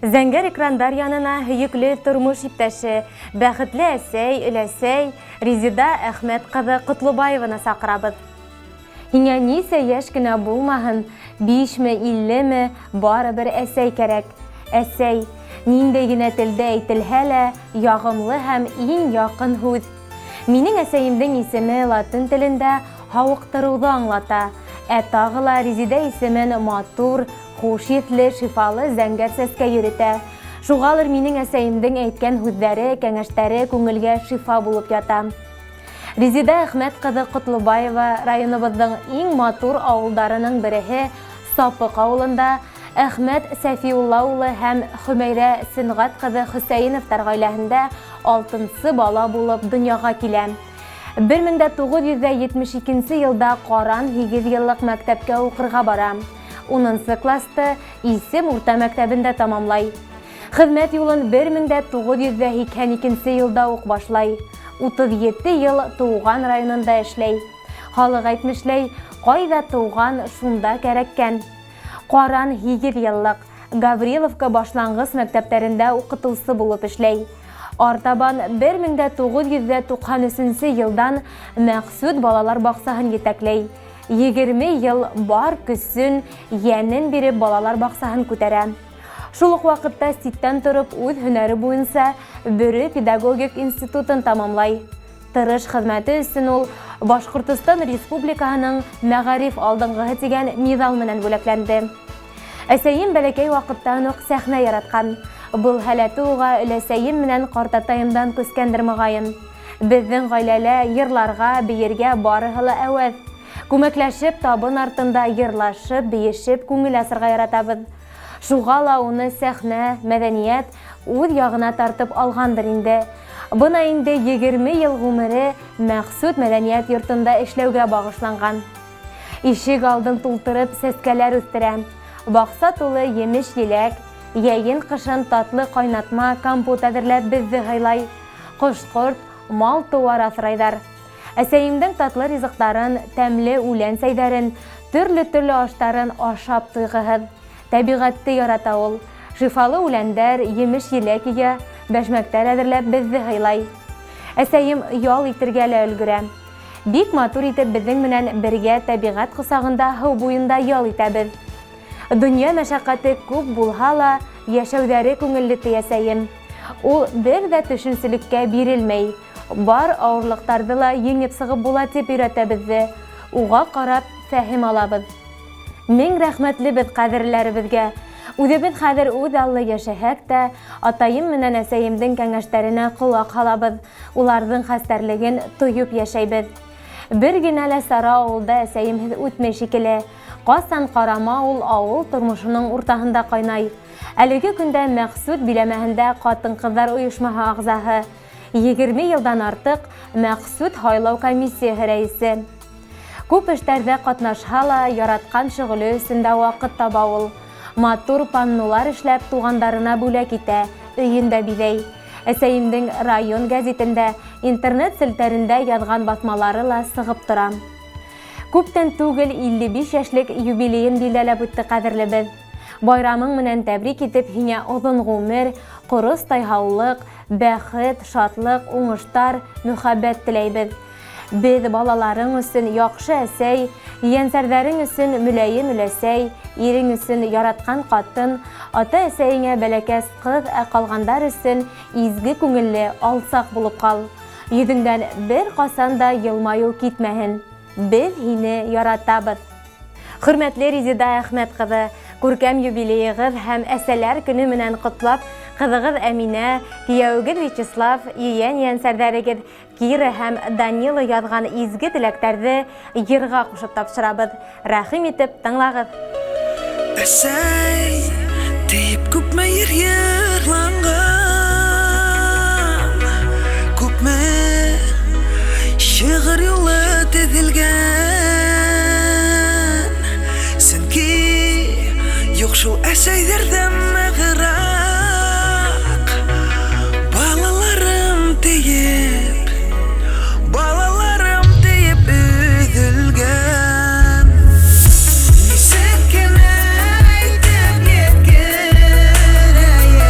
Зәңгәр экрандар янына һөйөклө тормош иптәше, бәхетле әсәй, өләсәй Резеда Әхмәт ҡыҙы Ҡотлобаеваны саҡырабыҙ. Һиңә нисә йәш кенә булмаһын, бишме, иллеме, барыбер әсәй кәрәк. Әсәй, ниндәй генә телдә әйтелһә лә, яғымлы һәм иң яҡын һүҙ. Минең әсәйемдең исеме латын телендә һауыҡтырыуҙы аңлата. Ә тағы ла Резеда исемен матур, хуш еҫле, шифалы зәңгәр сәскә йөрөтә. Шуғалыр минең әсәйемдең әйткән һүҙҙәре, кәңәштәре күңелгә шифа булып ята. Резеда Әхмәт ҡыҙы Ҡотлобаева районыбыҙҙың иң матур ауылдарының береһе Сапыҡ ауылында Әхмәт Сәфиулла улы һәм Хөмәйрә Сөнгать ҡыҙы Хөсәйеновтар ғаиләһендә алтынсы бала булып донъяға килә. 1972 йылда Ҡаран һигеҙ йыллыҡ мәктәпкә уҡырға бара. Унынсы класты Исем урта мәктәбендә тамамлай. Хеҙмәт юлын 1982 йылда уҡ башлай. 37 йыл тыуған районында эшләй. Халыҡ әйтмешләй, ҡайҙа тыуған, шунда кәрәккән. Ҡаран 8 йыллыҡ Гавриловка башланғыс мәктәптәрендә уҡытыусы булып эшләй. Артабан 1993 йылдан Мәҡсүт балалар баҡсаһын етәкләй. 20 йыл бар көсөн, йәнен биреп балалар баҡсаһын күтәрә. Шул уҡ ваҡытта ситтән тороп үҙ һөнәре буйынса Бөрө педагогик институтын тамамлай. Тырыш хеҙмәте өсөн ул Башҡортостан Республикаһының мәғариф алдынғыһы тигән миҙал менән бүләкләнде. Әсәйем бәләкәй ваҡыттан уҡ сәхнә яратҡан. Был һәләте уға өләсәйем менән ҡартатайымдан күскәндер, моғайын. Беҙҙең ғаиләлә йырларға, бейергә барыһы ла әүәҫ. Күмәкләшеп табын артында йырлашып, бейешеп күңел асырға яратабыҙ. Шуға ла уны сәхнә, мәҙәниәт үҙ яғына тартып алғандыр инде. Бына инде 20 йыл ғүмере Мәҡсүт мәҙәниәт йортонда эшләүгә бағышланған. Ишек алдын тултырып сәскәләр үҫтерә. Баҡса тулы емеш-еләк, йәйен ҡышын татлы ҡайнатма, компот әҙерләп беҙҙе һыйлай. Ҡош-ҡорт, мал-тыуар аҫрайҙар. Әсәйемдең татлы ризыҡтарын, тәмле үлән сәйҙәрен, төрлө-төрлө аштарын ашап туйғыһыҙ. Тәбиғәтте ярата ул. Шифалы үләндәр, емеш-еләк йыя, бәшмәктәр әҙерләп беҙҙе һыйлай. Әсәйем ял итергә лә өлгөрә. Бик матур итеп беҙҙең менән бергә тәбиғәт ҡосағында һыу буйында ял итәбеҙ. Донъя мәшәҡәте күп булһа ла, йәшәүҙәре күңелле ти әсәйем. Ул бер ҙә төшөнсөлөккә бирелмәй. Бар ауырлыҡтарҙы ла еңеп сығып була тип өйрәтә беҙҙе. Уға ҡарап фәһем алабыҙ. Мең рәхмәтлебеҙ ҡәҙерләребеҙгә. Үҙебеҙ хәҙер үҙ аллы йәшәһәк тә, атайым менән әсәйемдең кәңәштәренә ҡолаҡ һалабыҙ, уларҙың хәстәрлеген тойоп йәшәйбеҙ. Бер генә лә сара ауылда әсәйемһеҙ үтмәй шикелле. Ҡасан ҡарама ул ауыл тормошоноң уртаһында ҡайнай. Әлеге көндә Мәҡсүт биләмәһендә ҡатын-ҡыҙҙар ойошмаһы ағзаһы. 20 йылдан артыҡ Мәҡсүт һайлау комиссияһы рәйесе. Күп эштәрҙә ҡатнашһа ла, яратҡан шөғөлө өсөн дә ваҡыт таба ул. Матур паннолар эшләп туғандарына бүләк итә, өйөн дә биҙәй. Әсәйемдең район гәзитендә, интернет селтәрендә яҙған баҫмалары ла сығып тора. Күптән түгел 55 йәшлек юбилейын билдәләп үтте ҡәҙерлебеҙ. Байрамың менән тәбрик итеп, һиңә оҙон ғүмер, ҡоростай һаулыҡ, бәхет, шатлыҡ, уңыштар, мөхәббәт теләйбеҙ. Беҙ балаларың өсөн яҡшы әсәй, ейәнсәрҙәрең өсөн мөләйем өләсәй, ирең өсөн яратҡан ҡатын, ата-әсәйеңә бәләкәс ҡыҙ, ә ҡалғандар өсөн изге күңелле, алсаҡ булып ҡал. Йөҙөңдән бер ҡасан да йылмайыу китмәһен. Беҙ һине яратабыҙ. Хөрмәтле Резеда Әхмәт ҡыҙы, күркәм юбилейығыҙ һәм Әсәләр көнө менән ҡотлап, ҡыҙығыҙ Әминә, кейәүегеҙ Вячеслав, ейән-ейәнсәрҙәрегеҙ Кира һәм Данила яҙған изге теләктәрҙе йырға ҡушып тапшырабыҙ. Рәхим итеп тыңлағыҙ. Әсәй тип күпме йыр йырланған, күпме шиғыр юлы теҙелгән. Сөнки юҡ шул әсәйҙәрҙән нығыраҡ. Балаларым тиеп, балаларым тиеп өҙөлгән. Нисек кенә әйтеп еткерәйем.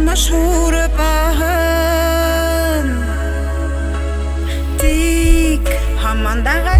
Тормош һурып аһын. Тик һаман да.